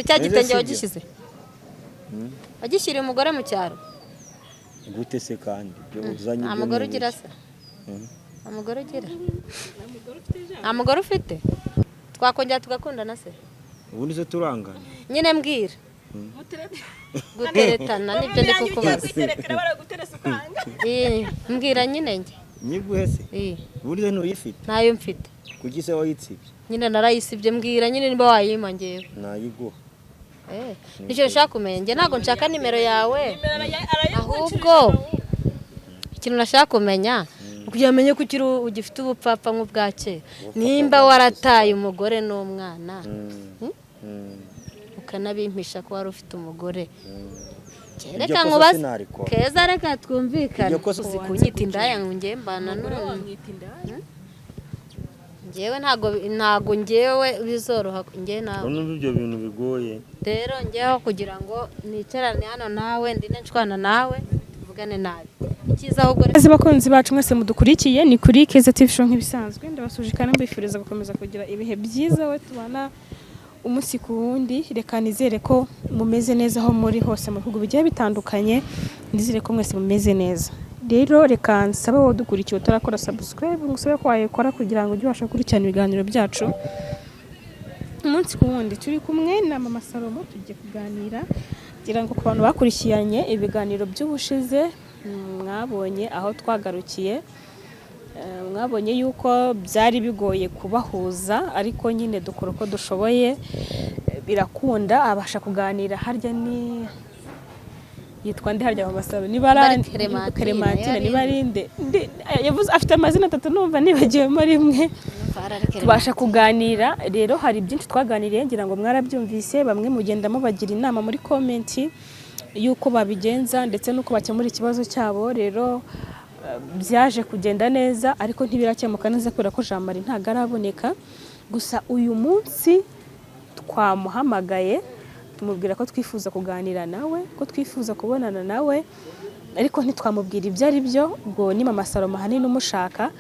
Cya Neze gitenge sibyo? Wagishyize, wagishyiriye umugore mu cyaro? Gute se kandi ibyo uzanye? Nta Ibyo mugore ni ugira ibiki? se? Nta mugore ugira, nta mugore ufite. Twakongera tugakundana se? Ubundi se turangana? Nyine mbwira, guteretana nibyo ndi kukubaza. Mbwira nyine njye. Nyiguhe se? Ubundi se ntuyifite? Ntayo mfite. Kuki se wayitsibye? Nyine narayisibye. Mbwira nyine niba wayimpa ngewe. Nayiguha. Nicyo nshaka kumenya. Njye ntabwo nshaka nimero yawe, ahubwo ikintu nashaka kumenya ni ukugira ngo menye ko ukiri ugifite ubupfapfa nk'ubwa kera, nimba warataye umugore n'umwana, ukanabimpisha ko wari ufite umugore. Iryo Reka kosa nkubaze. sinarikora. Keza, reka twumvikane. Iryo kosa- Uzi kunyita indaya ngo njye mbana n'umuntu? Njyewe ntago njyewe bizoroha njye nawe. Urabona ibyo bintu bigoye. Rero njyeho kugira ngo nicarane hano nawe ndine nshwana nawe tuvugane nabi, icyiza ahubwo Ikaze bakunzi bacu mwese mudukurikiye, ni kuri Keza TV Show nk'ibisanzwe. Ndabasuje kandi mbifuriza gukomeza kugira ibihe byiza we tubana umunsi ku wundi. Reka nizere ko mumeze neza aho muri hose mu bihugu bigiye bitandukanye, nizere ko mwese mumeze neza. Rero reka nsabe wowe udukurikiye utarakora subscribe, ngusabe ko wayikora kugira ngo ujye ubasha gukurikirana ibiganiro byacu umunsi ku wundi. Turi kumwe na Mama Salomo, tugiye kuganira. Ngira ngo ku bantu bakurikiranye ibiganiro by'ubushize, mwabonye aho twagarukiye. Mwabonye yuko byari bigoye kubahuza, ariko nyine dukora uko dushoboye, birakunda, abasha kuganira. Harya ni yitwa nde harya Mama Salo? Niba Niba ari ari Clementine, Clementine, yari niba ari nde? Yavuze afite amazina atatu, numva nibagiwemo rimwe. Tubasha kuganira. Rero hari byinshi twaganiriye, ngira ngo mwarabyumvise. Bamwe mugenda mubagira inama muri comment y'uko babigenza ndetse n'uko bakemura ikibazo cyabo. Rero byaje kugenda neza, ariko ntibirakemuka neza kubera ko Jean Marie ntabwo araboneka. Gusa uyu munsi twamuhamagaye, tumubwira ko twifuza kuganira nawe, ko twifuza kubonana nawe, ariko ntitwamubwira ibyo ari byo. Ubwo ni Mama Salomo ahanini umushaka.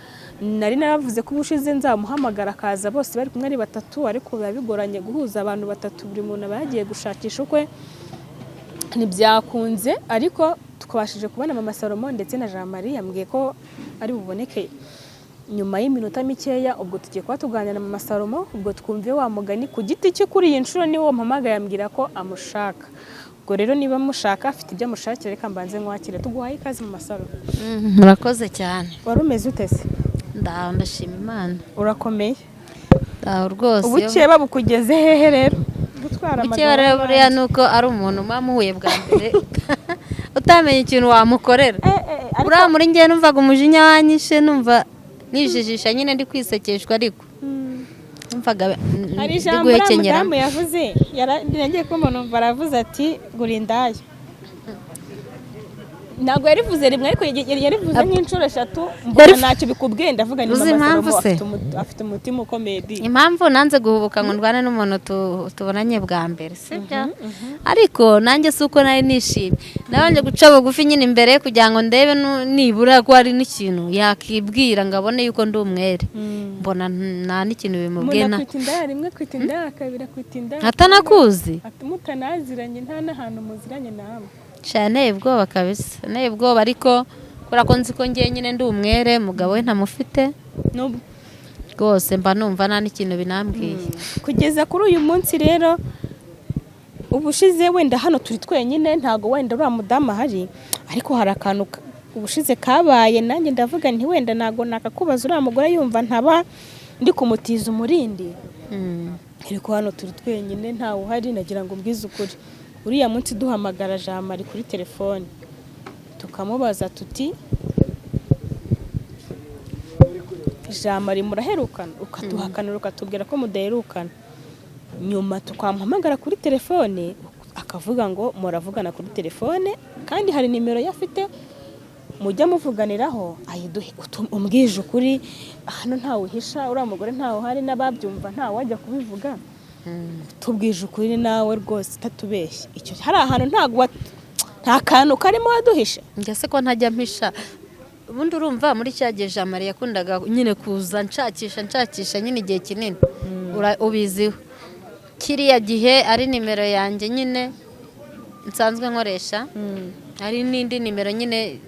Nari naravuze ko ubushize nzamuhamagara akaza bose bari kumwe ari batatu, ariko biba bigoranye guhuza abantu batatu, buri muntu aba yagiye gushakisha ukwe, ntibyakunze. Ariko twabashije kubona Mama Salomo ndetse na Jean Marie yambwiye ko ari buboneke nyuma y'iminota mikeya. Ubwo tugiye kuba tuganira na Mama Salomo, ubwo twumve wa mugani ku giti cye. Kuri iyi nshuro niwe wampamagaye ambwira ko amushaka. Ubwo rero niba amushaka afite ibyo amushakira, reka mbanze nkwakire. Tuguhaye ikaze, Mama Salomo. Murakoze cyane. Wari umeze ute se? Ndaho, ndashima Imana. Urakomeye? Ndaho rwose. Ubukeba bukugeze hehe rero, gutwara Bukeba amagara rero buriya y'abandi? ni uko ari umuntu muba muhuye bwa mbere utamenya ikintu wamukorera. Ariko Buriya muri njye numvaga umujinya wanyishe, numva nijijisha nyine, ndi kwisekeshwa, ariko numvaga hari ndi ijambo uriya guhekenyera. mudamu yavuze, nagiye kumva numva aravuze ati "Gura indaya". Ntabwo yarivuze rimwe, ariko yarivuze nk'inshuro eshatu, mbona ntacyo bikubwiye. Ndavuga ni Uzi Mama impamvu Salomo se? afite umutima ukomeye di. Impamvu nanze guhubuka ngo ndwane n'umuntu tubonanye bwa mbere, sibyo? Ariko nanjye si uko nari nishimye, nabanje guca bugufi nyine imbere kugira ngo ndebe nibura ko hari n'ikintu yakibwira ngo abone yuko ndi umwere. Mbona nta n'ikintu bimubwiye. Umuntu Na akwita indaya rimwe, akwita indaya kabiri, akwita indaya Atanakuzi. Ati mutanaziranye, nta n'ahantu muziranye namwe. Sha, nteye ubwoba kabisa, nteye ubwoba, ariko kubera ko nzi ko ngiye nyine ndi umwere, umugabo we ntamufite. Nubwo Rwose mba numva nta n'ikintu binambwiye. Kugeza kuri uyu munsi rero, ubushize wenda hano turi twenyine, ntabwo wenda uriya mudamu ahari, ariko hari akantu ubushize kabaye, nanjye ndavuga nti wenda ntabwo nakakubaza uriya mugore yumva, ntaba ndi kumutiza umurindi. Ariko hano turi twenyine, ntawe uhari, nagira ngo mbwize ukuri. Uriya munsi duhamagara Jean Marie kuri telefone, tukamubaza tuti "Jean Marie muraherukana?", ukatuhakanira, ukatubwira ko mudaherukana. Nyuma tukamuhamagara kuri telefone, akavuga ngo muravugana kuri telefone kandi hari nimero ye afite mujya muvuganiraho, ayiduhe. Umbwije ukuri, hano ntawe uhisha, uriya mugore ntawe uhari, n'ababyumva ntawe wajya kubivuga. Tubwije ukuri nawe rwose utatubeshye, icyo hari ahantu ntabwo nta kantu karimo waduhishe? Njye se ko ntajya mpisha? Ubundi urumva muri cya gihe Jean Marie yakundaga nyine kuza nshakisha nyine igihe kinini, ubiziho. Kiriya gihe ari nimero yanjye nyine nsanzwe nkoresha, hari n'indi nimero nyine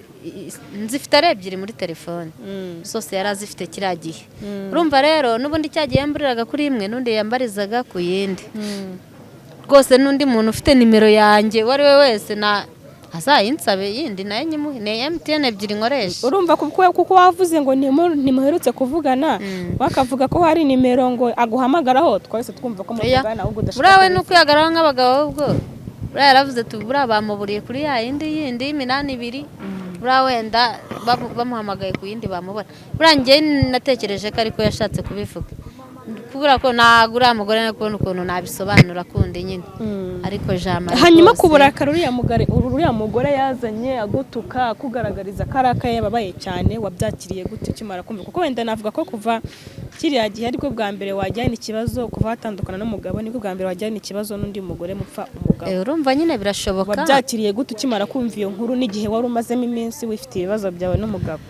nzifite ari ebyiri muri telefone zose yari azifite kiriya gihe. Urumva rero n'ubundi cya gihe yamburiraga kuri imwe, n'undi yambarizaga ku yindi. Rwose n'undi muntu ufite nimero yanjye uwo ari we wese na azayinsabe yindi nayo nyimuhe. Ni MTN ebyiri nkoresha. Urumva, kuko wavuze ngo ntimuherutse kuvugana, bakavuga ko hari nimero ngo aguhamagaraho, twahise twumva ko Oya. muvugana, ahubwo udashaka Buriya we ni kubivuga. ukwihagararaho nk'abagabo. Ubwo buriya yaravuze ati buriya bamuburiye kuri ya yindi yindi y'iminani ibiri, buriya wenda bamuhamagaye ku yindi bamubona. Buriya njye natekereje ko ariko yashatse kubivuga, kubera ko ntabwo uriya mugore no kubona ukuntu nabisobanura kundi nyine, ariko Jean Marie Hanyuma rwose- ku burakari uriya mugore yazanye agutuka, akugaragariza ko arakaye, yababaye cyane, wabyakiriye gute ukimara kumva? Kuko wenda navuga ko kuva kiriya gihe aribwo bwa mbere wajyana ikibazo, kuva watandukana n'umugabo nibwo bwa mbere wajyana ikibazo n'undi mugore mupfa umugabo. Urumva nyine birashoboka. Wabyakiriye gute ukimara kumva iyo nkuru n'igihe wari umazemo iminsi wifitiye ibibazo byawe n'umugabo?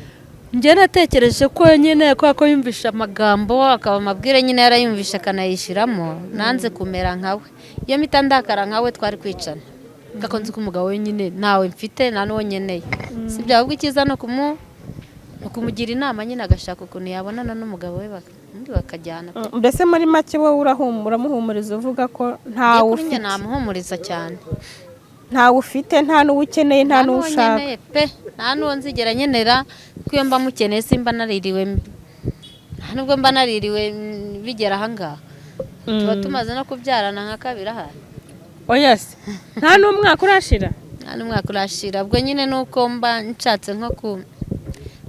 Njye natekereje ko nyine kubera ko yumvishe amagambo, akaba amabwire nyine yarayumvishe akanayishyiramo, nanze kumera nkawe. Iyo mpita ndakara nkawe twari kwicana, kuko nzi ko umugabo we nyine ntawe mfite, nta n'uwo nkeneye. Si byo? Ahubwo icyiza ni ukumugira inama nyine, agashaka ukuntu yabonana n'umugabo we ubundi bakajyana pe. Mbese muri make wowe uramuhumuriza uvuga ko ntawe Njye kuri njye ufite? Namuhumuriza cyane. Ntawe ufite, nta n'uwo ukeneye, nta n'uwo n'uwo ushaka. Nkeneye pe, nta n'uwo nzigera nkenera, kuko iyo mba mukeneye simba naririwe, nta nubwo mba naririwe bigera ahangaha tuba tumaze no kubyarana nka kabiri ahari. Oya se, nta n'umwaka urashira? Nta n'umwaka urashira. Ubwo nyine ni uko mba nshatse nko ku,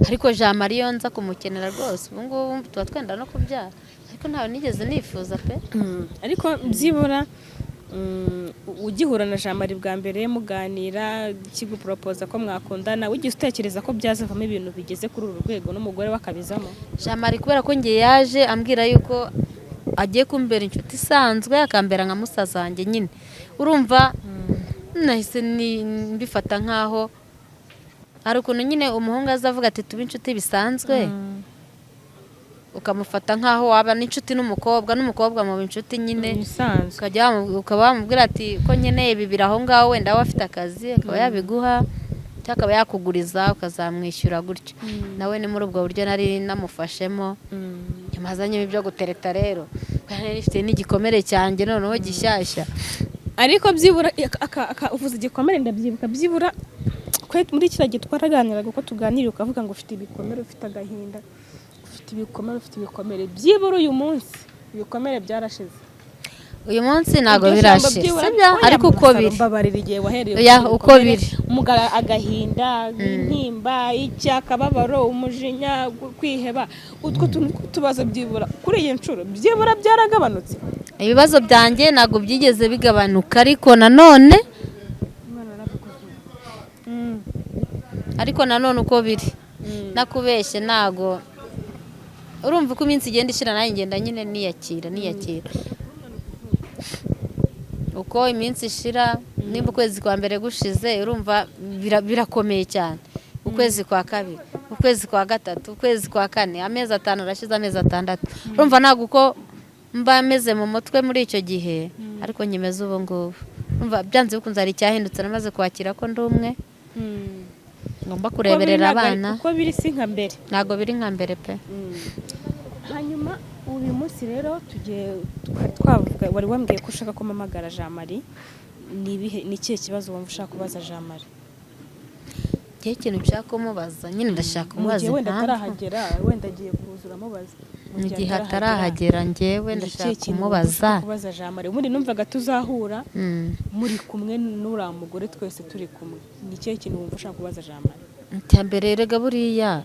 ariko Jean Marie iyo nza kumukenera rwose ubu ngubu tuba twenda no kubyara, ariko ntawe nigeze nifuza pe. Ariko byibura ugihura na Jean Marie bwa mbere muganira, kiguporopoza ko mwakundana, wigeze utekereza ko byazavamo ibintu bigeze kuri uru rwego n'umugore we akabizamo? Jean Marie, kubera ko njye yaje ambwira yuko agiye kumbera inshuti isanzwe, akambera nka musaza wanjye nyine, urumva nahise mbifata nkaho hari ukuntu nyine umuhungu aza avuga ati tube inshuti bisanzwe, ukamufata nkaho waba n'inshuti n'umukobwa, n'umukobwa muba inshuti nyine. Ibisanzwe. Ukaba wamubwira ati ko nkeneye bibiri aho ngaho, wenda we afite akazi akaba yabiguha cyangwa akaba yakuguriza ukazamwishyura gutyo. Nawe ni muri ubwo buryo nari namufashemo. Nyuma azanyemo ibyo gutereta rero, kubera nari nifite n'igikomere cyanjye noneho gishyashya. Ariko byibura uvuze igikomere, ndabyibuka, byibura kwe muri kiriya gihe twaraganiraga, uko tuganira ukavuga ngo ufite ibikomere, ufite agahinda, ufite ibikomere, ufite ibikomere, byibura uyu munsi ibikomere byarashize? Uyu munsi ntabwo Iryo jambo birashira, byibura- sibyo? Oya, Ariko uko Masaro, biri mbabarira, igihe wahereye Oya, ku uko bikomere, biri. umugara, agahinda, intimba, icyakababaro, umujinya, kwiheba, utwo tuntu tw'utubazo, byibura kuri iyi nshuro byibura byaragabanutse? Ibibazo byanjye ntabwo byigeze bigabanuka, ariko nanone uko biri nakubeshye, ntabwo, urumva uko iminsi igenda ishira nanjye ngenda nyine niyakira, niyakira uko iminsi ishira. Nimba ukwezi kwa mbere gushize, urumva birakomeye cyane, ukwezi kwa kabiri, ukwezi kwa gatatu, ukwezi kwa kane, amezi 5 arashize, amezi 6, urumva ntabwo uko mba meze mu mutwe muri icyo gihe ariko nyimeze ubu ngubu. Urumva byanze bikunze hari icyahindutse, namaze kwakira ko ndi umwe ngomba kureberera abana. Uko biri si nka mbere? Ntabwo biri nka mbere pe. Hanyuma uyu munsi rero tugiye twari twavuga, wari wambwiye ko ushaka ko mpamagara Jean Marie. Ni ibihe, ni ikihe kibazo wumva ushaka kubaza Jean Marie? Njyewe ikintu nshaka kumubaza nyine, ndashaka Mu kumubaza gihe wenda impamvu atarahagera, wenda agiye kuza uramubaza. Mu gihe atarahagera, njyewe ni ndashaka ikihe kintu wumva kumubaza. ushaka kubaza Jean Marie? Ubundi numvaga tuzahura muri kumwe n'uriya mugore, twese turi kumwe. Ni ikihe kintu wumva ushaka kubaza Jean Marie? Icya mbere rega buriya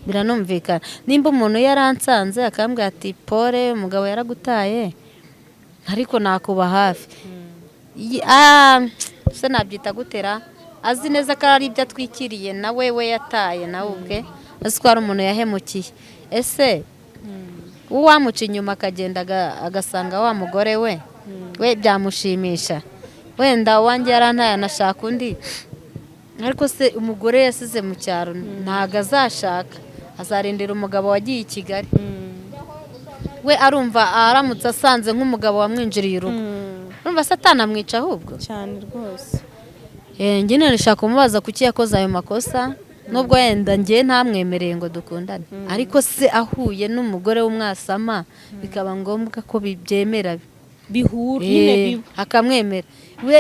biranumvikana, nimba umuntu yaransanze akambwira ati pole, umugabo yaragutaye ariko nakuba hafi, se nabyita gutera, azi neza ko ari ibyo atwikiriye nawe we yataye, nawe ubwe azi ko hari umuntu yahemukiye. Ese uwamuca inyuma akagenda agasanga wa mugore we, we byamushimisha? Wenda uwanjye yarantaye anashaka undi, ariko se umugore yasize mu cyaro ntabwo azashaka, azarindira umugabo wagiye i Kigali. We arumva aramutse asanze nk'umugabo wamwinjiriye urugo, urumva satani amwica ahubwo cyane rwose. Njye nashaka kumubaza kuki yakoze ayo makosa, nubwo yenda njye ntamwemereye ngo dukundane, ariko se ahuye n'umugore w'umwasama bikaba ngombwa ko bibyemera bihura nyine biba akamwemera, we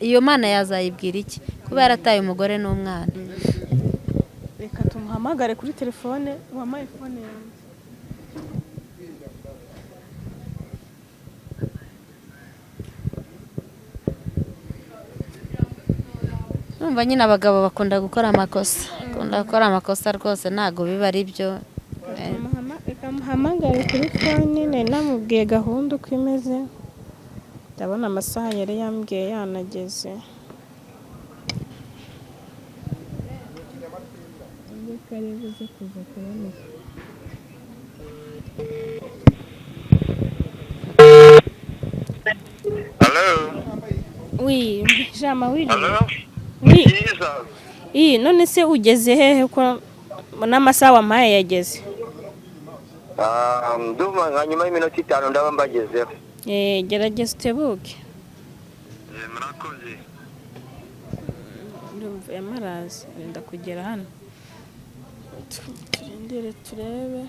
iyo mana yazayibwira iki kuba yarataye umugore n'umwana? Reka tumuhamagare kuri telefone, wampaye fone yanjye. Numva nyine abagabo bakunda gukora amakosa, bakunda gukora amakosa rwose, ntabwo biba ari byo. Reka muhamagare kuri fone, nari namubwiye gahunda uko imeze, ndabona amasaha yari yambwiye yanageze. Hello. Oui, Jama wiriwe. Hello. Oui. Byiza. Iyi none se ugeze hehe ko n'amasaha wampaye yageze? Ndumva nka nyuma y'iminota 5 ndaba mbagezeho. Gerageza utebuke. Murakoze. Ndumva yamarazi arenda kugera hano. Turindire turebe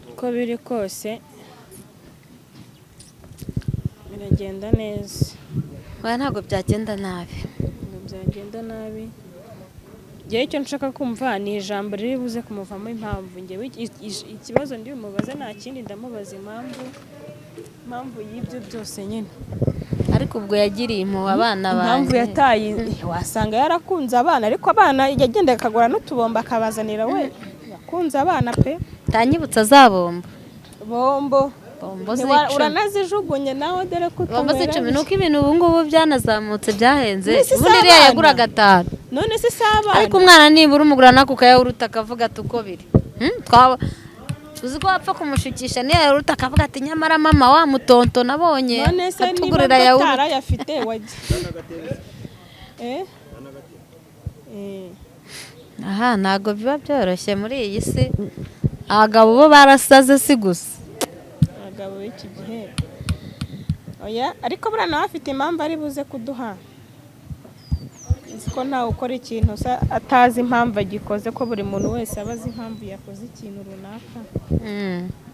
uko biri kose biragenda neza. Oya ntabwo byagenda nabi. Byagenda nabi. Njyewe icyo nshaka kumva ni ijambo riri buze kumuvamo impamvu. Njyewe ikibazo ndi bumubaze nta kindi, ndamubaza impamvu y'ibyo byose nyine. Ariko ubwo yagiriye impuhwe abana banjye. Impamvu yataye, wasanga yarakunze abana, ariko abana yagendaga akagura n'utubomba akabazanira we. Yakunze abana pe. Tanyibutsa za bombo. Bombo. Bombo z'icumi. Uranazijugunye nawe dore ko Bombo z'icumi nuko ibintu ubu ngubu byanazamutse byahenze. Ubundi iriya yagura 5. None se si abana. Ariko umwana nibura umugura nako ukayawuruta akavuga ati uko biri. Uzi ko wapfa kumushukisha niyo yawuruta akavuga ati nyamara mama wa mutonto nabonye atugurira yawuruta. None se niba atarayafite wajya. Aha ntago biba byoroshye muri iyi si. Abagabo bo barasaze si gusa. Abagabo b'iki gihe. Oya, ariko buriya nawe afite impamvu ari buze kuduha. Nzi ko ntawe ukora ikintu atazi impamvu agikoze, ko buri muntu wese aba azi impamvu yakoze ikintu runaka.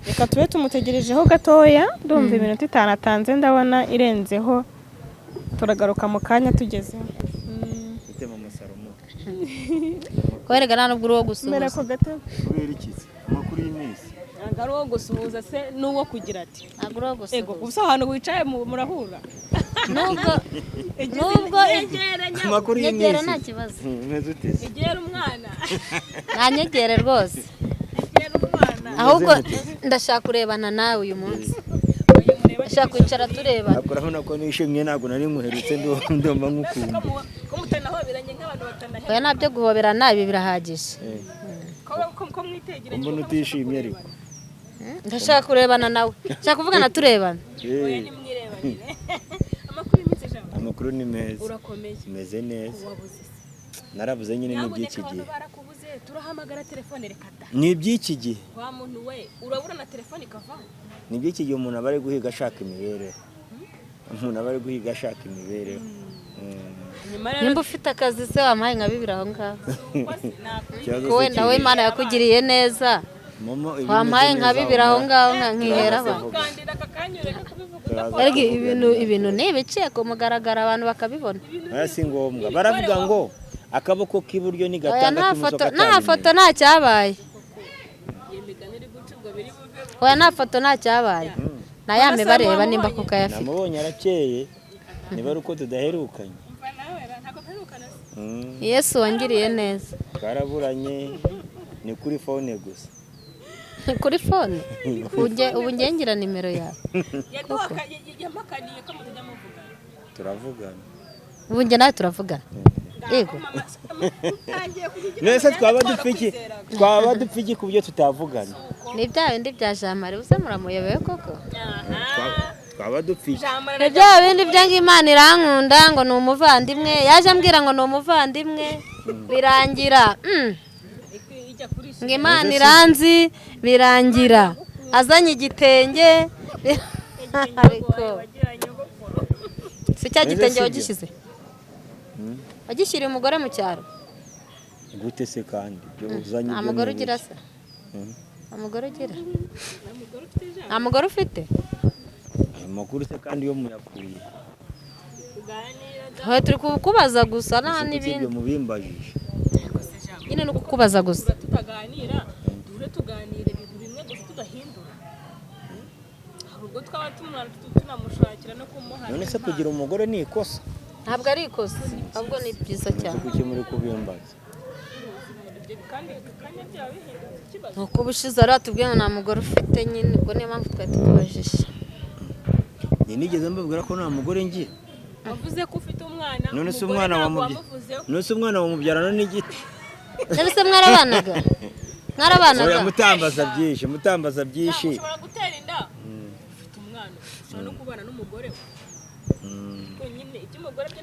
Reka tube tumutegerejeho gatoya, ndumva iminota 5 atanze ndabona irenzeho, turagaruka mu kanya tugeze. Ute mama Salomo. Kwerega nta nubwo uri uwo gusuhuza. Kubera iki se? Amakuru y'iminsi. Ntabwo ari uwo gusuhuza se n'uwo kugira ati. Ntabwo uri uwo gusuhuza. Ego, gusa ahantu wicaye murahura. Nubwo amakuru nyegera nta kibazo. Umeze ute se? Egera umwana. Nta nyegere rwose. Egera umwana. Ahubwo ndashaka kurebana nawe uyu munsi. Ndashaka kwicara turebana. Urabona ko nishimye ntabwo nari nkuherutse ndumva nk'ukuntu. Ko mutanahoberanye nk'abantu batanahe. Oya ntabyo guhoberana ibi birahagije. Ko mwitegereje. Mbona utishimye ariko. Ndashaka kurebana nawe. Ndashaka kuvugana turebana. Oya nimwirebane. Amakuru y'iminsi ijana. Amakuru ni meza. Urakomeye. Meze neza. Wabuze se. Narabuze nyine ni iby'iki gihe. Barakubuze turahamagara telefone reka da. Ni iby'iki gihe. Wa muntu we urabura na telefone ikavaho. Ni iby'iki gihe umuntu aba ari guhiga ashaka imibereho. Umuntu aba ari guhiga ashaka imibereho. Nimba ufite akazi se wampaye nka bibiri aho ngaho. Ko wenda we Imana yakugiriye neza. Wampaye nka bibiri aho ngaho nkihera abantu. Erega ibintu ni ibiciye ku mugaragaro abantu bakabibona. Oya si ngombwa. Baravuga ngo akaboko k'iburyo ni gatanga k'ibumoso katabimenya. Nta foto nta cyabaye. Oya nta foto nta cyabaye. Na ya mibare bareba nimba kuko ayafite. Namubonye arakeye. Niba ari uko tudaherukanye. Yesu wangiriye neza. Twaraburanye ni kuri phone gusa. Kuri phone? Ubu ngengira nimero yawe. Yamakaniye ko mutajya muvugana. Turavugana. Ubu nge nawe turavugana. Yego. Nese twaba dupfiki ku byo tutavugana. Ni bya bindi bya Jean Marie uze muramuyobeye koko? Twaba dupfiki. Ni bya bindi bya ngo Imana irankunda ngo ni umuvandimwe, yaje ambwira ngo ni umuvandimwe birangira. Ngo Imana iranzi Birangira azanye igitenge. Ariko si cya gitenge wagishyize, wagishyiriye umugore mu cyaro. Gute se kandi ibyo uzanye? Nta mugore ugira se? Nta mugore ugira? Nta mugore ufite? Ayo makuru se kandi yo muyakuye? Turi kukubaza gusa nta n'ibindi. Mubimbajije nyine ni ukukubaza gusa. Tutaganira duhure tuganire ibintu bimwe gusa tudahindura. Ubwo twaba tunamushakira no kumuha. None se kugira umugore ni ikosa? Ntabwo ari ikosa, ahubwo ni byiza cyane. Kuki muri kubimbaza? Nuko ubushize aratubwiye ngo nta mugore ufite nyine, ubwo niyo mpamvu twari tukubajije. Nigeze mbabwira ko nta mugore ngira. Wavuze ko ufite umwana. None se umwana wamubyara? None se umwana wamubyarana n'igiti? None se mwarabanaga? Mwarabanaga? Mutambaza byinshi, mutambaza byinshi. Ushobora gutera inda ufite umwana, ushobora no kubana n'umugore we.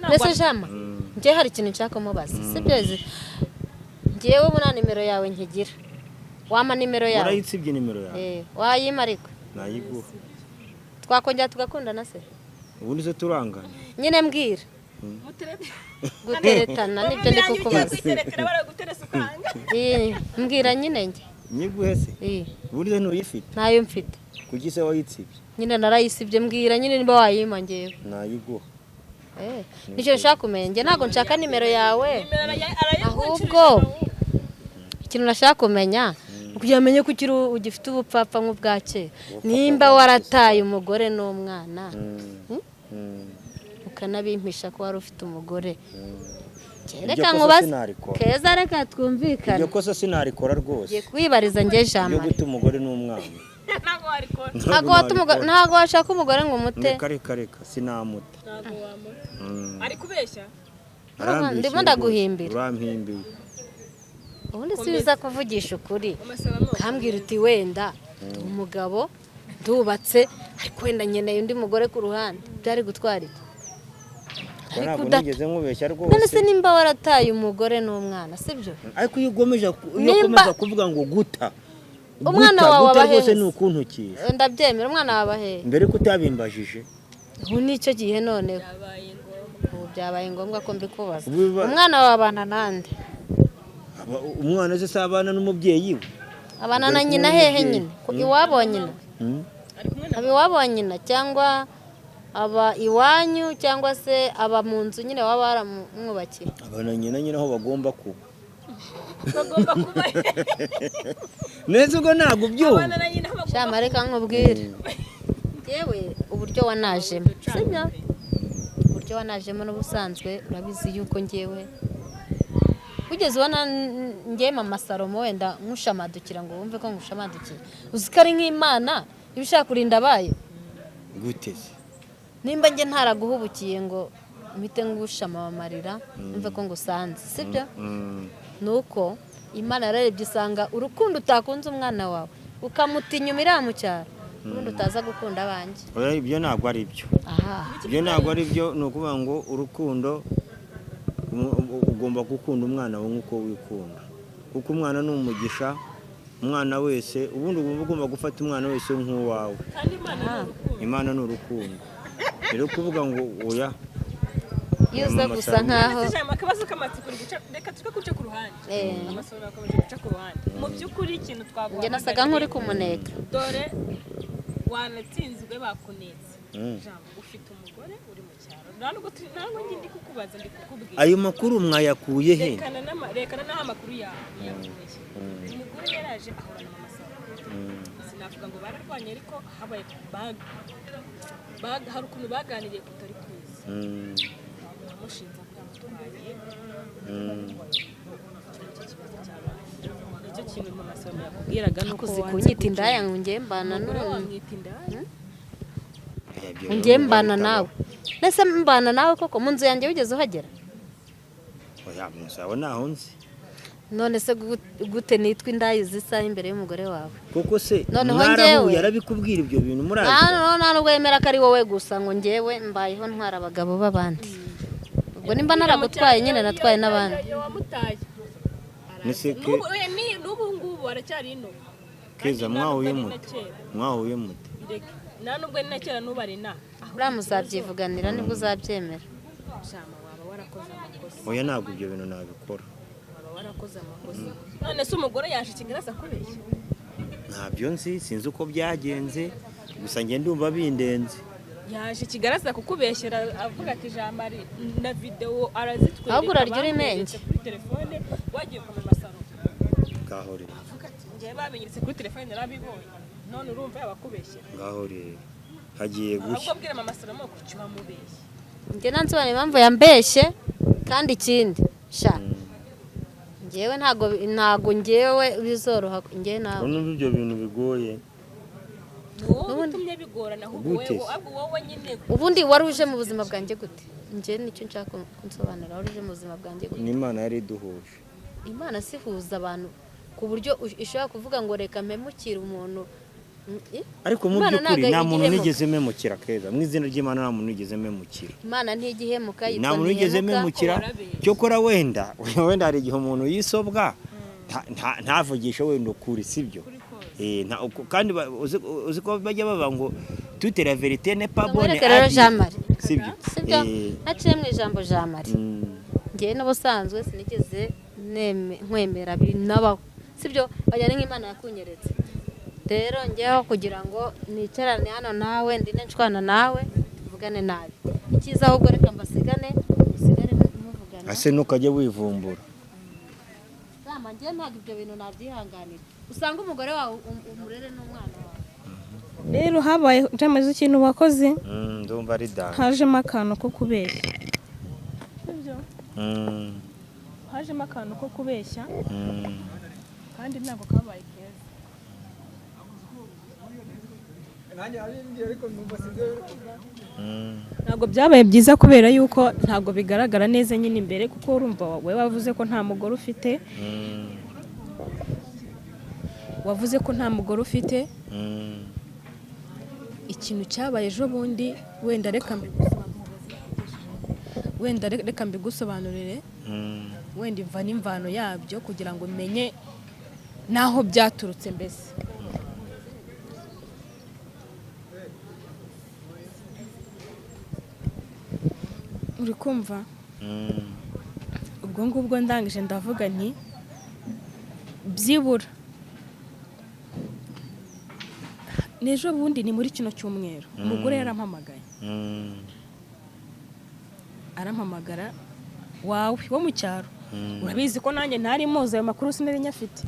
Mbese Jama, njye hari ikintu nshaka kumubaza, sibyo? Njyewe ubu nta nimero yawe nkigira. Wampa nimero yawe? Warayitsibye nimero yawe? Wayima ariko? Nayiguha. Twakongera tugakundana se? Ubundi se turangana? Nyine mbwira. Guteretana nibyo ndi kukubaza. Mbwira nyine njye. Nyiguhe se? Ubundi se ntuyifite? Ntayo mfite. Kuki se wayitsibye? Nyine narayisibye, mbwira nyine niba wayima ngewe. Nayiguha. Nicyo nshaka kumenya, njye ntabwo nshaka nimero yawe, ahubwo ikintu nashaka kumenya kugira ngo umenye ko ugifite ubupfapfa nk'ubwa kera, nimba warataye umugore n'umwana ukanabimpisha ko wari ufite umugore. Reka nkubaze Keza, reka twumvikane. Iryo kosa sinarikora rwose. Ngiye kwibariza njye Jamari. Yo guta umugore n'umwana. Ntabwo washaka umugore ngo umute. Reka reka sinamuta. Ntabwo wamuta. Ari kubeshya? Ndimo ndaguhimbira. Urampimbiye. Ubundi si biza kuvugisha ukuri. Kambwira uti wenda umugabo ndubatse ariko wenda nkeneye undi mugore ku ruhande. Byari gutwara iki? Ntabwo nigeze nkubeshya rwose. None se nimba warataye umugore n'umwana, sibyo? Ariko iyo ukomeza kuvuga ngo guta umwana wawe abaheze ni ukuntukisha. Ndabyemera, umwana wawe abaheze. Mbere ko utabimbajije. Ubu nicyo gihe noneho. Ubu byabaye ngombwa ko mbikubaza. Umwana wawe abana nande? Umwana se abana n'umubyeyi we? Abana na nyina hehe nyine? Iwabo nyina? Aba iwabo nyina cyangwa aba iwanyu cyangwa se aba mu nzu nyine waba waramwubakiye? Abana nyina nyine aho bagomba kuba. Bagomba kuba. Neza ubwo ntabwo ubyumva. Shama reka nkubwire. Yewe uburyo wanajemo, sibyo? Uburyo wanajemo n'ubusanzwe urabizi yuko ngewe ugeze ubona ngewe Mama Salomo wenda nkushamadukira ngo wumve ko nkushamadukiye. Uzi ko ari nk'Imana iba ishaka kurinda abayo. Gute se? Nimba nge ntaraguhubukiye ngo mpite ngushamamarira wumve ko ngusanze, sibyo? Nuko Imana yararebye isanga urukundo utakunze umwana wawe ukamuta inyuma iriya mu cyaro, ubundi utaza gukunda abanjye. Ibyo ntabwo ari byo. Ibyo ntabwo ari byo, ni ukuvuga ngo urukundo ugomba gukunda umwana wawe nk'uko wikunda, kuko umwana ni umugisha. Umwana wese ubundi ugomba gufata umwana wese nk'uwawe. Imana ni urukundo. Rero kuvuga ngo oya iyo uza gusa nkaho akabazo k'amatsiko reka tujye guca ku ruhande. Amasomo yakomeje guca ku ruhande. Mu by'ukuri ikintu twaguha njye nasaga nk'uri kumuneka. Dore wanatsinzwe bakunetse. Jambo ufite umugore uri mu cyaro. Ntabwo njye ndi kukubaza, ndi kukubwira. Ayo makuru mwayakuye he? Rekana n'aho amakuru yawe yakuye. Umugore yaraje ahura na Mama Salomo. Sinavuga ngo bararwanye ariko habaye hari ukuntu baganiriye kutari kwiza. Mushinza kuyamutwaye. Nicyo kintu Mama Salomo yakubwiraga nuko kunyita indaya ngo nge mbana nge mbana nawe. Nese mbana nawe koko mu nzu yanjye wigeze uhagera? Oya mu nzu yawe ntaho nzi. None se gute nitwa indaya zisa imbere y'umugore wawe? Koko se mwarahuye arabikubwira ibyo bintu murazi? Nta nubwo yemera ko ari wowe gusa ngo ngewe mbayeho ntwara abagabo b'abandi. Ubwo nimba naragutwaye nyine natwaye n'abandi. N'ubu ngubu aracyari ino. Keza, Kandi nta nubwo mwahuye ari na mute? kera. Mwahuye mute? Bireke. Nta nubwo ari na kera, n'ubu ari na Buriya muzabyivuganira nibwo uzabyemera. Shama, waba warakoze amakosa. Oya, ntabwo ibyo bintu nabikora. Waba warakoze amakosa. None se umugore yaje i Kigali aza kubeshya? Ntabyo nzi, sinzi uko byagenze, gusa njye ndumva bindenze. Yaje i Kigali aza kukubeshyera, avuga ati Jean Marie na videwo arazitwereka. Ahubwo urarya uri Bamweretse menge. kuri telefone wagiye kwa Mama Salo. Ngaho rero. Avuga ati njyewe babinyeretse kuri telefone, narabibonye. None urumva yabakubeshyera? Ngaho rero hagiye Ahubwo gushya. abwira Mama Salomo kuki wamubeshye. Njye nansobanura impamvu yambeshye. Kandi ikindi sha, njyewe ntago njyewe bizoroha njyewe nawe. Urumva ibyo bintu bigoye. Ni wowe utumye bigorana ahubwo. Gute Wowe se? ahubwo wowe nyine. Ubundi wari uje mu buzima bwanjye gute? Njye nicyo nshaka kunsobanura, wari uje mu buzima bwanjye gute? N'Imana yari iduhuje. Imana sihuza abantu ku buryo ishobora kuvuga ngo reka mpemukire umuntu. Ariko mu Imana by'ukuri ntabwo nta muntu igihemuka. nigeze memukira. Keza, mu izina ry'Imana, nta muntu nigeze memukira. Imana ntigihemuka, Nta yitwa muntu wigeze ntihemuka. memukira. Warabeshye. Cyokora wenda hari igihe umuntu yisobwa ntavugishe wenda ukuri, sibyo? Kandi uzi ko bajya bavuga ngo toute la vérité n'est pas bonne Nkwereke rero à dire. Jean Marie. Sibyo? Sibyo? Naciye mu ijambo, Jean Marie. Njyewe n'ubusanzwe sinigeze nkwemera binabaho, sibyo? Wagira ni nk'Imana yakunyeretse. Rero njyeho kugira ngo nicarane hano nawe ndine nshwana nawe tuvugane nabi, icyiza ahubwo reka mbasigane, musigare muvugana. Ase ntukajye wivumbura. Rama, njyewe ntabwo ibyo bintu nabyihanganira. Usanga umugore wawe umurere n'umwana wawe. Rero habaye njamaze ikintu wakoze. Ndumva ari danga. Hajemo akantu ko kubeshya. Sibyo? Hajemo akantu ko kubeshya kandi ntabwo kabaye keza. Ntabwo byabaye byiza kubera yuko ntabwo bigaragara neza nyine imbere, kuko urumva wowe wavuze ko nta mugore ufite. Wavuze ko nta mugore ufite. Ikintu cyabaye ejo bundi, wenda reka mbigusobanurire, wenda reka mbigusobanurire, wenda imva n'imvano yabyo kugira ngo umenye n'aho byaturutse mbese. Uri kumva? Ubwo ngubwo ndangije ndavuga nti byibura n'ejo bundi, ni muri kino cyumweru, umugore yarampamagaye. Arampamagara wawe wo mu cyaro. Urabizi ko nanjye ntari muzi, ayo makuru sinari nyafite.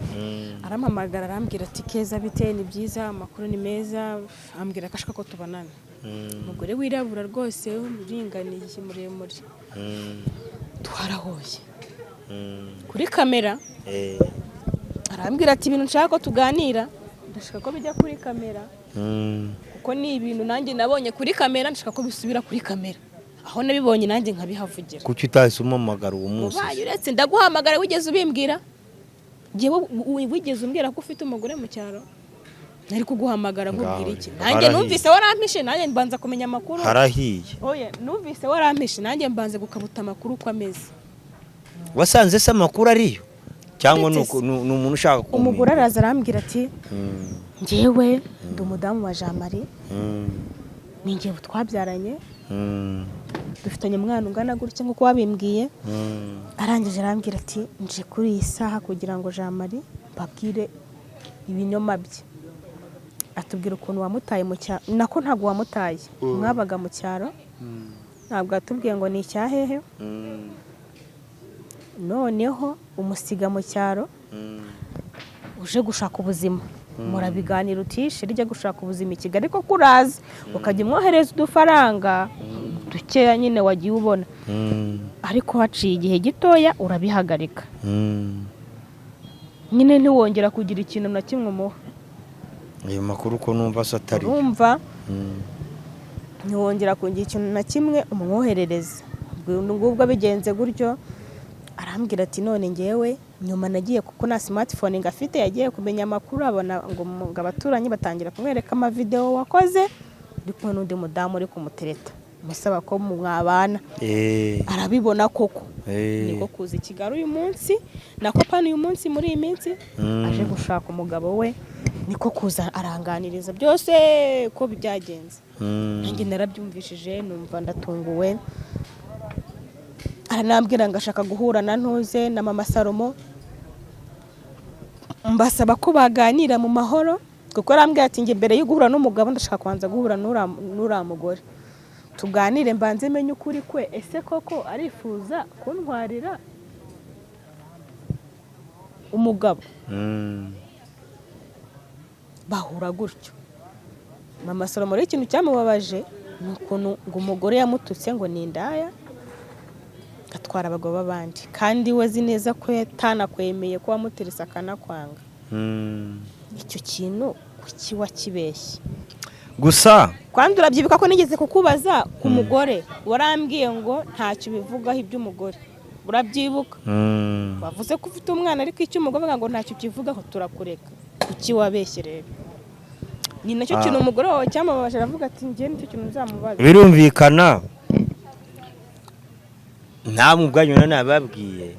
Arampamagara arambwira ati: "Keza, bite? Ni byiza, amakuru ni meza." Ambwira ko ashaka ko tubonana. Umugore wirabura rwose, uringaniye, muremure. Twarahuye kuri kamera. Arambwira ati: "Ibintu nshaka ko tuganira, ndashaka ko bijya kuri kamera, kuko ni ibintu nanjye nabonye kuri kamera, ndashaka ko bisubira kuri kamera aho nabibonye, nanjye nkabihavugira." Kuki utahise umpamagara uwo munsi? Ubaye uretse ndaguhamagara. Wigeze ubimbwira? Njyewe wigeze umbwira ko ufite umugore mu cyaro? Nari kuguhamagara nkubwira Ngaho iki? rero. Nanjye Harahiye. numvise warampishe, nanjye mbanza kumenya amakuru. Harahiye. Oya, numvise warampishe, nanjye mbanze gukabuta amakuru uko ameze. Wasanze se amakuru ariyo cyangwa ni Uretse ni umuntu ushaka kumenya? Umugore araza arambwira ati: "Njyewe ndi umudamu wa Jean Marie, ni njyewe twabyaranye, dufitanye umwana ungana gutya nk'uko wabimbwiye." Arangije arambwira ati: "Nje kuri iyi saha kugira ngo Jean Marie mbabwire ibinyoma bye." Atubwira ukuntu wamutaye mu cyaro, nako ntabwo wamutaye, mwabaga mu cyaro, ntabwo yatubwiye ngo ni icyahehe. Noneho umusiga mu cyaro, uje gushaka ubuzima. Murabiganira, utishe rijya gushaka ubuzima i Kigali, koko uraza ukajya umwohereza udufaranga dukeya nyine wagiye ubona, ariko haciye igihe gitoya urabihagarika nyine, ntiwongera kugira ikintu na kimwe umuha. Ayo makuru ko numva se atari yo? Urumva, ntiwongera kugira ikintu na kimwe umwoherereza. Ubwo ngubwo bigenze gutyo, arambwira ati: "None ngewe nyuma nagiye, kuko nta smartphone ngafite." Yagiye kumenya amakuru, abona ngo abaturanyi batangira kumwereka amavidewo wakoze uri kumwe n'undi mudamu uri kumutereta, umusaba ko mwabana. Arabibona koko. Niko kuza i Kigali uyu munsi, nako pana uyu munsi, muri iyi minsi, aje gushaka umugabo we. Niko kuza aranganiriza byose ko byagenze. Nanjye narabyumvishije, numva ndatunguwe. Aranambwira ngo ashaka guhura na Ntuze na Mama Salomo, mbasaba ko baganira mu mahoro, kuko arambwira ati: "Njye mbere yo guhura n'umugabo ndashaka kubanza guhura n'uriya mugore, tuganire, mbanze menye ukuri kwe. Ese koko arifuza kuntwarira umugabo?" Bahura gutyo. Mama Salomo rero, ikintu cyamubabaje ni ukuntu ngo umugore yamututse ngo ni indaya, atwara abagabo b'abandi, kandi we azi neza ko yatanakwemeye ko wamuterese akanakwanga. Icyo kintu kuki wakibeshye? Gusa Kandi urabyibuka ko nigeze kukubaza ku mugore, warambwiye ngo ntacyo ubivugaho iby'umugore. Urabyibuka? Wavuze ko ufite umwana, ariko icyo umugore avuga ngo ntacyo ukivugaho, turakureka. Kuki wabeshye rero? Ni nacyo kintu umugore wawe cyamubabaje, aravuga ati: "Njye nicyo kintu nzamubaza." Birumvikana, namwe ubwanyu nababwiye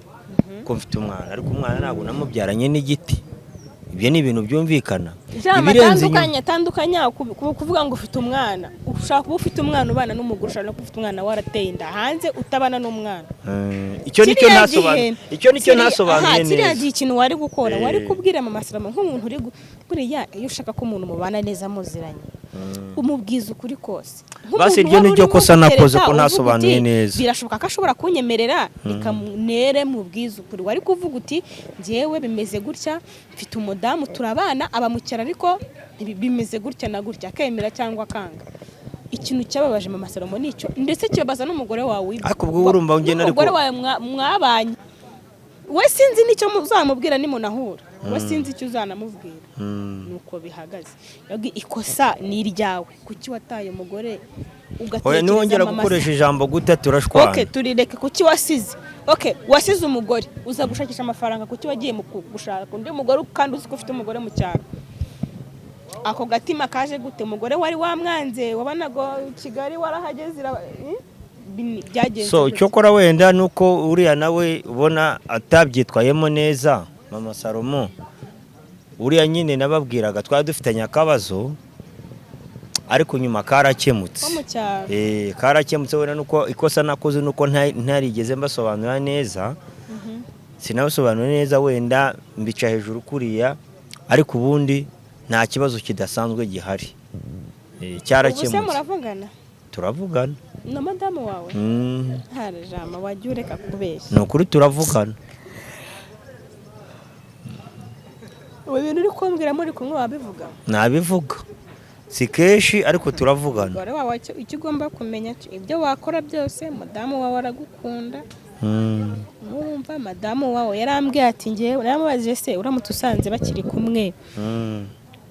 ko mfite umwana, ariko umwana ntabwo namubyaranye n'igiti. Ibyo ni ibintu byumvikana. Ijambo Ibirenze inyuma. Tandukanya, tandukanya kuvuga ngo ufite umwana. Ushobora kuba ufite umwana ubana n'umugore, ushobora no kuba ufite umwana warateye inda hanze utabana n'umwana. Icyo nicyo Kiriya ntasobanuye. gihe- Icyo nicyo ntasobanuye aha, kiriya neza. gihe ikintu wari gukora, wari kubwira Mama Salomo nk'umuntu uri buriya iyo ushaka ko umuntu mubana neza muziranye, umubwiza ukuri kose. Basi Nk'umuntu iryo wari ni ryo urimo kosa nakoze, gutereta, ko uvuga ntasobanuye uti, neza. "Birashoboka ko ashobora kunyemerera, reka nere mubwize ukuri." Wari kuvuga uti: "Njyewe bimeze gutya, mfite umudamu turabana, aba mu cyaro, ariko bimeze gutya na gutya," akemera cyangwa akanga. Ikintu cyababaje Mama Salomo nicyo, ndetse kibabaza n'umugore wawe. Ariko ubwo urumva njye nari N'umugore wawe mwabanye, we sinzi n'icyo muzamubwira nimunahura, we sinzi icyo uzanamubwira. Nuko bihagaze. Yabwiye, ikosa ni iryawe. Kuki wataye umugore Oya, ugatekereza niwongera Mama gukoresha ijambo guta, turashwana. Okay, turireke. Kuki wasize, okay, wasize umugore uza gushakisha amafaranga? Kuki wagiye mu gushaka undi mugore kandi uzi ko ufite umugore mu cyaro? Ako gatima kaje gute? Umugore wari wamwanze, wabonaga Kigali warahageze byagenze So gute? Cyokora wenda nuko uriya nawe ubona atabyitwayemo neza, Mama Salomo uriya nyine nababwiraga, twari dufitanye akabazo, ariko nyuma karakemutse. Ko mu cyaro. Karakemutse. Wenda nuko ikosa nakoze nuko ntarigeze mbasobanurira neza, sinabasobanura neza, wenda mbica hejuru kuriya, ariko ubundi nta kibazo kidasanzwe gihari. Ubu se Cyarakemutse. muravugana? Turavugana. Na madamu wawe? Hari jambo wajya ureka kubeshya. Ni ukuri, turavugana. Ubu ibintu uri kumbwira muri kumwe wabivuga? Nabivuga, si kenshi, ariko turavugana. Umugore wawe, icyo ugomba kumenya cyo, ibyo wakora byose madamu wawe aragukunda. Wumva, madamu wawe yarambwiye ati, ngewe naramubajije: "Se uramutse usanze bakiri kumwe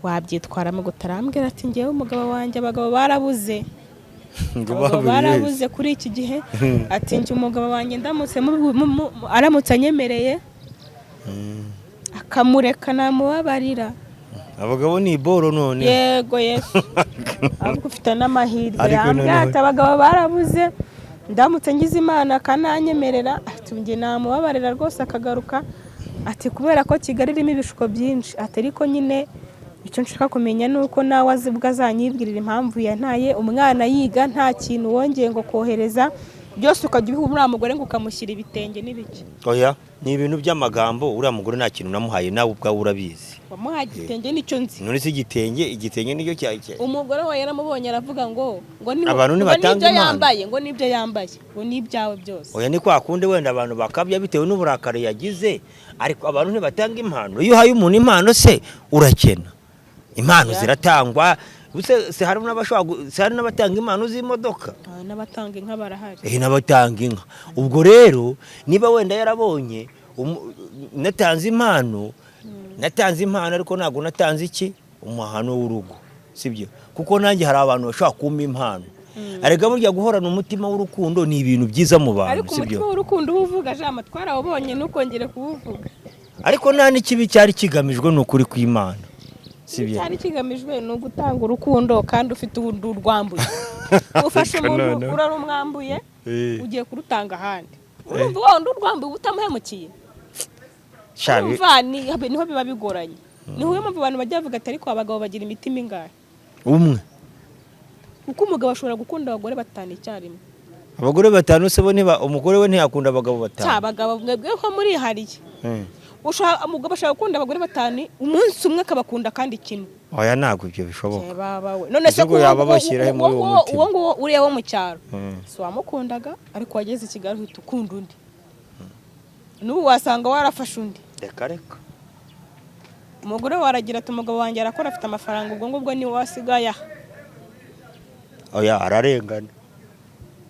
wabyitwaramo gute?" Arambwira ati: "Ngewe umugabo wanjye, abagabo barabuze." Ngo Abagabo baburiye. barabuze kuri iki gihe. Ati: "Njye umugabo wanjye ndamutse aramutse anyemereye akamureka, namubabarira." Abagabo ni iboro none. Yego Yesu, ahubwo ufite n'amahirwe. Ariko Yambwira ati: "Abagabo barabuze, ndamutse ngize Imana akananyemerera," ati, "njye namubabarira rwose akagaruka," ati, "kubera ko Kigali irimo ibishuko byinshi." Ati: "Ariko nyine icyo nshaka kumenya ni uko nawe azi ubwo azanyibwirira impamvu yantaye, umwana yiga, nta kintu wongeye ngo kohereza, byose ukajya ubiha uriya mugore, ngo ukamushyira ibitenge n'ibiki." Oya, ni ibintu by'amagambo. Uriya mugore nta kintu namuhaye, nawe ubwawe urabizi. Wamuhaye igitenge, nicyo nzi. None se igitenge, igitenge nicyo cya Umugore we yaramubonye aravuga ngo Abantu ngo ntibatanga nibyo impano. yambaye, ngo nibyo yambaye, ngo n'ibyawe byose. Oya, ni kwa kundi wenda abantu bakabya bitewe n'uburakari yagize, ariko abantu ntibatanga impano. Iyo uhaye umuntu impano se urakena? Impano ziratangwa. Se hari n'abashobora se hari n'abatanga impano z'imodoka. Ah, n'abatanga inka barahari. N'abatanga inka. Ubwo rero niba wenda yarabonye natanze impano, natanze impano, ariko ntabwo natanze iki, umuhano w'urugo, sibyo? Kuko nanjye hari abantu bashobora kumpa impano. Arega burya guhorana umutima w'urukundo ni ibintu byiza mu bantu. Ariko Sibyo? umutima w'urukundo uba uvuga, jama, twarawubonye, ntukongere kuwuvuga. Ariko nta n'ikibi cyari kigamijwe, ni ukuri kw'Imana, sibyo? Cyari kigamijwe ni ugutanga urukundo, kandi ufite urundi urwambuye. Ufashe Ariko umuntu noneho- urarumwambuye, ugiye kurutanga ahandi. Urumva wa wundi urwambuye uba utamuhemukiye? Sha, Urumva niho biba bigoranye. Niho mpamvu abantu bajya bavuga ati: "Ariko abagabo bagira imitima ingahe?" Umwe. Kuko umugabo ashobora gukunda abagore batanu icyarimwe. Abagore batanu se bo ntiba, umugore we ntiyakunda abagabo Cya batanu? Abagabo mwebwe ko murihariye. Umugabo ashobora gukunda abagore batanu umunsi umwe, akabakunda kandi kimwe. Oya, ntabwo ibyo bishoboka. Baba we, none se Ese ubwo ko yaba abashyira he muri uwo mutima? Uwo nguwo uriya wo mu cyaro si wamukundaga, ariko wageze i Kigali uhita ukunda undi. N'ubu wasanga warafashe undi. Reka reka. Umugore we aragira ati: "Umugabo wanjye arakora, afite amafaranga, ubwo ngubwo niwe wasigaye aha." Oya, ararengana.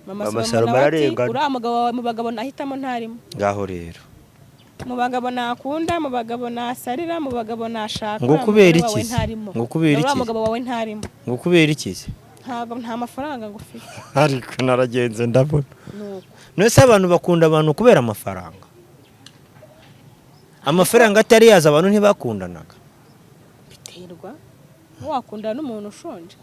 Mama Mama Salomo Salomo nawe ati: ararengana. "Uriya mugabo wawe, mu bagabo nahitamo ntarimo." Ngaho rero. Mu bagabo nakunda, mu bagabo nasarira, mu bagabo nashaka, Ngo uriya kubera mugore wawe iki se? ntarimo. Ngo kubera Uriya iki? mugabo wawe ntarimo. Ngo kubera iki se? Ntabwo nta mafaranga ngo ufite. Ariko naragenze ndabona. Nuko. None se abantu bakunda abantu kubera amafaranga? Amafaranga atari yaza abantu ntibakundanaga? Biterwa, wakundana n'umuntu ushonje?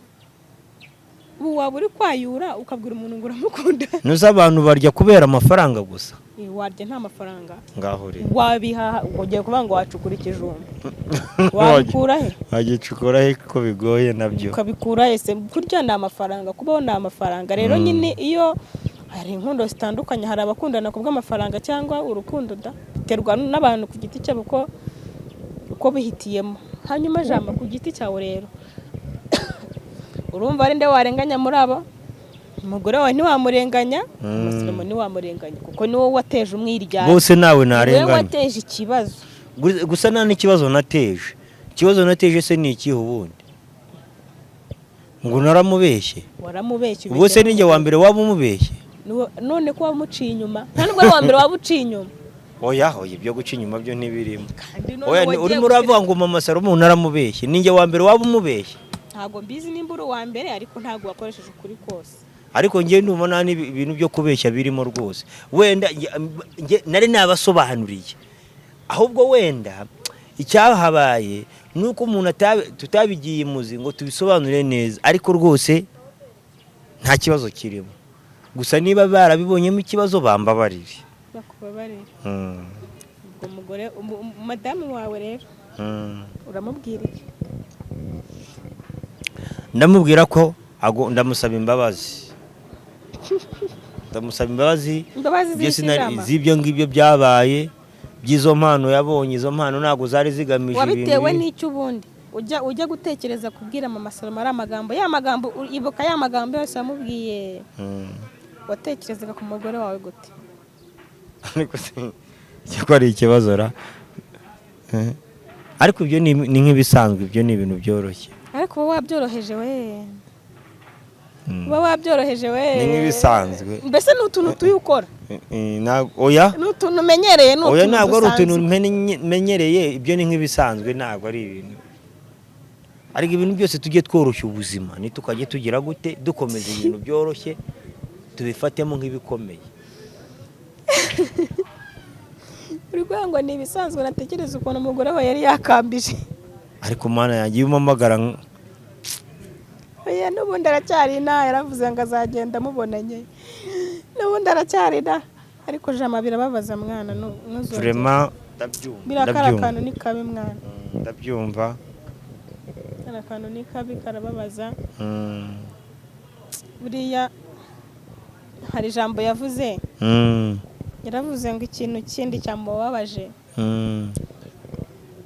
Ubu waba uri kwayura ukabwira umuntu ngo uramukunda? None se abantu barya kubera amafaranga gusa? Warya nta mafaranga? Ngaho rero. Wabihaha? Ugiye kuvuga ngo wacukura ikijumba, wabikura he? Wagicukura he ko bigoye nabyo? Ukabikura he se? Kurya ni amafaranga, kubaho ni amafaranga. Rero nyine iyo hari inkundo zitandukanye, hari abakundana ku bw'amafaranga cyangwa urukundo da, biterwa n'abantu ku giti cyabo uko bihitiyemo. Hanyuma jambo ku giti cyawe rero, urumva ari nde warenganya muri abo? Umugore wawe ntiwamurenganya, umusirimu ntiwamurenganya, kuko ni wowe wateje umwiryane. Bose nawe Ni wowe ntarenganya. wateje ikibazo. Gusa nta n'ikibazo nateje. Ikibazo nateje se ni ikihe ubundi? Ngo naramubeshye? Waramubeshye. Ubwo se ninjye wa mbere waba umubeshye? None ko wamuciye inyuma, nta nubwo ari uwa mbere waba uciye inyuma. Oya oya, ibyo guca inyuma byo ntibirimo. Kandi none Oya, wagiye urimo uravuga ngo mama Salomo naramubeshye, ninjye wa mbere waba umubeshye? Ntabwo mbizi nimba uri uwa mbere, ariko ntabwo wakoresheje ukuri kose. Ariko njye ndumva nta n'ibintu byo kubeshya birimo rwose. Wenda nari nabasobanuriye, ahubwo wenda icyahabaye ni uko umuntu tutabigiye imuzi ngo tubisobanure neza, ariko rwose nta kibazo kirimo. Gusa niba barabibonyemo ikibazo, bambabarire. Bakubabarire. Ubwo umugore madamu wawe rero, uramubwira iki? Ndamubwira ko ndamusaba imbabazi, ndamusaba imbabazi. Imbabazi Ibyo z'iki? sinari Jama? Z'ibyo ngibyo byabaye, by'izo mpano yabonye. Izo mpano ntabwo zari zigamije ibintu Wabitewe n'icyo? Ubundi ujya gutekereza kubwira mama Salomo ari amagambo, ya magambo, ibuka ya magambo yose wamubwiye, watekerezaga ku mugore wawe gute? Ariko se ko ari ikibazo ra? Ariko ibyo ni nk'ibisanzwe, ibyo ni ibintu byoroshye. Ariko uba wabyoroheje we. Uba wabyoroheje we. Ni nk'ibisanzwe. Mbese ni utuntu tuyi ukora? Oya. Ni utuntu umenyereye, ni Oya, utuntu ntabwo ari utuntu dusanzwe. menyereye. Ibyo ni nk'ibisanzwe, ntabwo ari ibintu. Ariko ibintu byose tujye tworoshya ubuzima, nitukajye tugira gute, dukomeza ibintu byoroshye tubifatemo nk'ibikomeye. Uri kuvuga ngo ni ibisanzwe, natekereza ukuntu umugore we yari yakambije. Ariko Mana yanjye, iyo umpamagara Oya, n'ubundi aracyari inaha, yaravuze ngo azagenda amubonanye, n'ubundi aracyari inaha. Ariko jama, birababaza mwana, ntuzongere. Vraiment, ndabyumva. Biriya kariya Ndabyumva. kantu ni kabi mwana. Ndabyumva. Kariya kantu ni kabi, karababaza. Buriya hari ijambo yavuze, yaravuze ngo ikintu kindi cyamubabaje,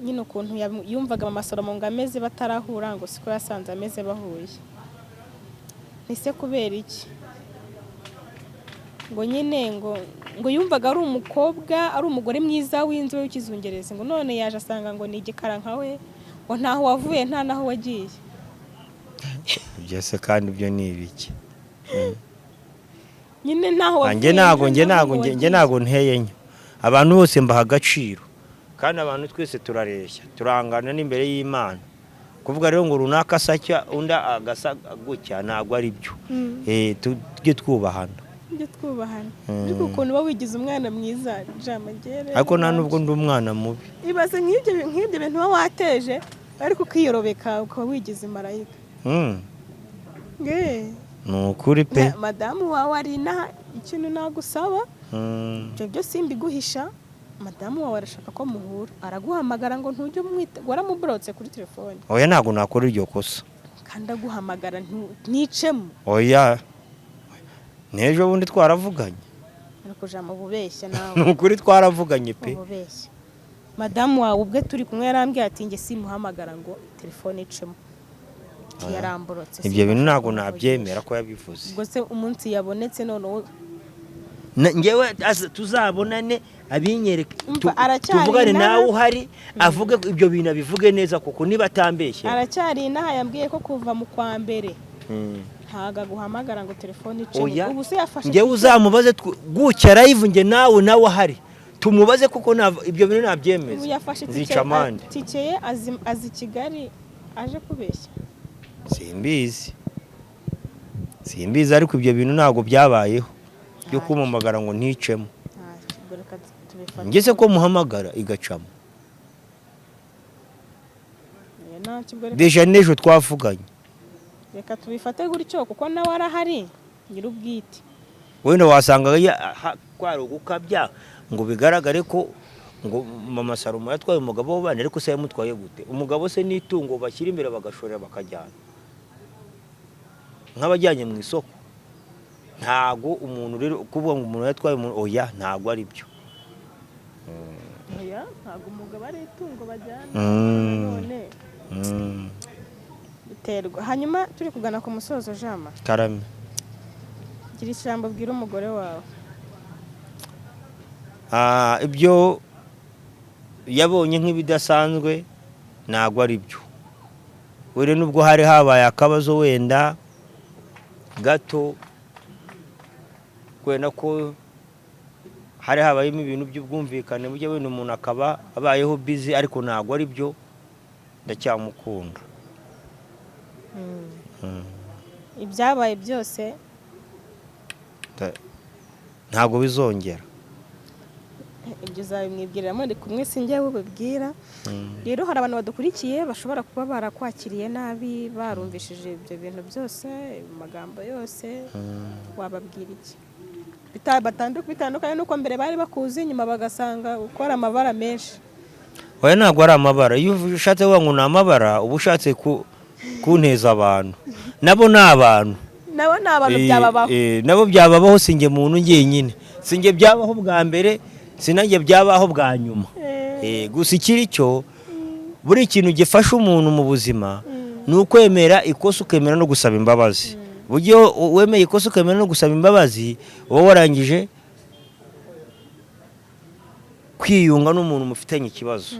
nyine ukuntu yumvaga mama Salomo ngo ameze batarahura, ngo siko yasanze ameze bahuye. Ese kubera iki? Ngo nyine ngo yumvaga ari umukobwa, ari umugore mwiza w'inzobe w'ikizungerezi, ngo none yaje asanga ngo ni igikara nka we, ngo ntaho wavuye nta naho wagiye. Ibyo se kandi ibyo ni ibiki? Nyine ntaho wavuye, Njye ntago nta njye naho ntago njye wagiye. Ntago nteye nyo. Abantu bose mbaha agaciro, kandi abantu twese turareshya, turangana n'imbere y'Imana. Kuvuga rero ngo runaka asa atya, undi agasa gutya, ntabwo ari byo. Tujye twubahana. Tujye twubahana. Ariko ukuntu uba wigize umwana mwiza, jama ngere. Ariko nta nubwo ndi umwana mubi. Ibaze nk'ibyo bintu uba wateje, ariko ukiyorobeka ukaba wigize marayika. Nge. Ni ukuri pe. Madamu wawe ari inaha, ikintu nagusaba, ibyo byo simbiguhisha. Madamu wawe arashaka ko muhura, araguhamagara ngo ntujye umwita, waramuborotse kuri telefone. Oya, ntabwo nakora iryo kosa. Kandi aguhamagara nticemo. Oya, n'ejo bundi twaravuganye. Ari kuja mu bubeshya nawe. Ni ukuri twaravuganye pe. Ububeshya. Madamu wawe ubwe turi kumwe yarambwiye ati: "Njye simuhamagara ngo telefone icemo." Ati: "Yaramborotse." Ibyo bintu Simbasha ntabwo kumuvugisha. nabyemera ko yabivuze. Ubwo se umunsi yabonetse noneho? Njyewe tuzabonane abinyereke. Umva, aracyari tuvugane inaha. Nawe uhari avuge ibyo bintu, abivuge neza kuko niba atambeshye. Aracyari inaha, yambwiye ko kuva mu kwa mbere ntago aguhamagara ngo telefone icemo. Oya. Ubu se yafashe Njyewe uzamubaze gutya live, njye nawe, nawe ahari tumubaze kuko ibyo bintu nabyemeza. Ubu yafashe Nzica tike amande. Tike ye azi Kigali aje kubeshya. Simbizi, simbizi, ariko ibyo bintu ntabwo byabayeho byo kumpamagara ngo nticemo. Ntacyo, ubwo reka tubifate. Ngeze ko muhamagara igacamo. Oya, ntacyo, ubwo reka Déjà n'ejo twavuganye. Reka tubifate gutyo kuko nawe arahari nyir'ubwite. Wenda wasanga kwari ugukabya ngo bigaragare ko ngo mama Salomo yatwaye umugabo w'abandi, ariko se yamutwaye gute? Umugabo se n'itungo bashyira imbere bagashorera bakajyana nk'abajyanye mu isoko? Ntago umuntu rero kuvuga ngo umuntu yatwaye umuntu, oya, ntago ari byo. Oya, ntabwo umugabo ari itungo bajyana. None biterwa. Hanyuma turi kugana ku musozo, Jama. Karame. Gira ijambo ubwira umugore wawe. Ibyo yabonye nk'ibidasanzwe ntabwo ari byo. Wenda nubwo hari habaye akabazo wenda gato, wenda ko hari habayemo ibintu by'ubwumvikane burya, wenda umuntu akaba abayeho bizi, ariko ntabwo ari byo, ndacyamukunda. Ibyabaye byose? Ntabwo bizongera. Ibyo uzabimwibwirira muri kumwe, sinjye ubibwira. Rero hari abantu badukurikiye bashobora kuba barakwakiriye nabi, barumvishije ibyo bintu byose, amagambo yose. Wababwira iki? Bitandukanye n'uko mbere bari bakuzi, nyuma bagasanga ukora amabara menshi. Oya, ntabwo ari amabara. Iyo ushatse kuvuga ngo ni amabara, uba ushatse kunteza abantu. Nabo ni abantu. Nabo ni abantu. Byababaho. Nabo byababaho. Si njye muntu njyenyine, si njye byabaho bwa mbere, si nanjye byabaho bwa nyuma. Gusa ikiri cyo, buri kintu gifasha umuntu mu buzima ni ukwemera ikosa, ukemera no gusaba imbabazi. Buryo wemeye ikosa, ukemera no gusaba imbabazi, uba warangije kwiyunga n'umuntu mufitanye ikibazo.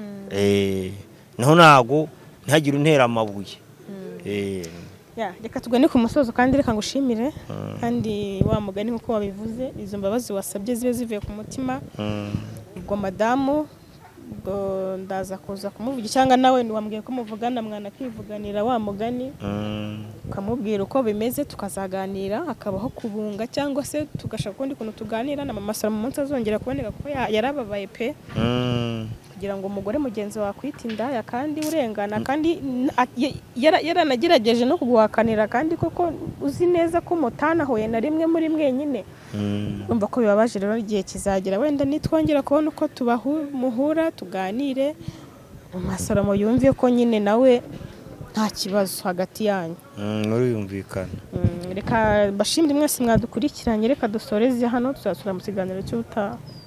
Naho ntago ntihagire untera amabuye. Ya, reka tugane ku musozo kandi reka ngushimire. Kandi wa mugani nk'uko wabivuze, izo mbabazi wasabye zibe zivuye ku mutima. Ubwo madamu, ubwo ndaza kuza kumuvuga, cyangwa nawe wambwiye ko muvugana, mwanakivuganira wa mugani, ukamubwira uko bimeze, tukazaganira hakabaho kubunga, cyangwa se tugashaka ukundi kuntu tuganira na mama Salomo umunsi azongera kuboneka, kuko yarababaye pe. Kugira ngo umugore mugenzi wawe akwite indaya kandi urengana, kandi yaranagerageje no kuguhakanira, kandi koko uzi neza ko mutanahuye na rimwe muri mwenyine. Urumva ko bibabaje. Rero igihe kizagera, wenda nitwongera kubona uko muhura, tuganire, mama Salomo yumve ko nyine nawe nta kibazo hagati yanyu. Muriyumvikana. Reka mbashimire mwese mwadukurikiranye. Reka dusoreze hano, tuzasubira mu kiganiro cy'ubutaha.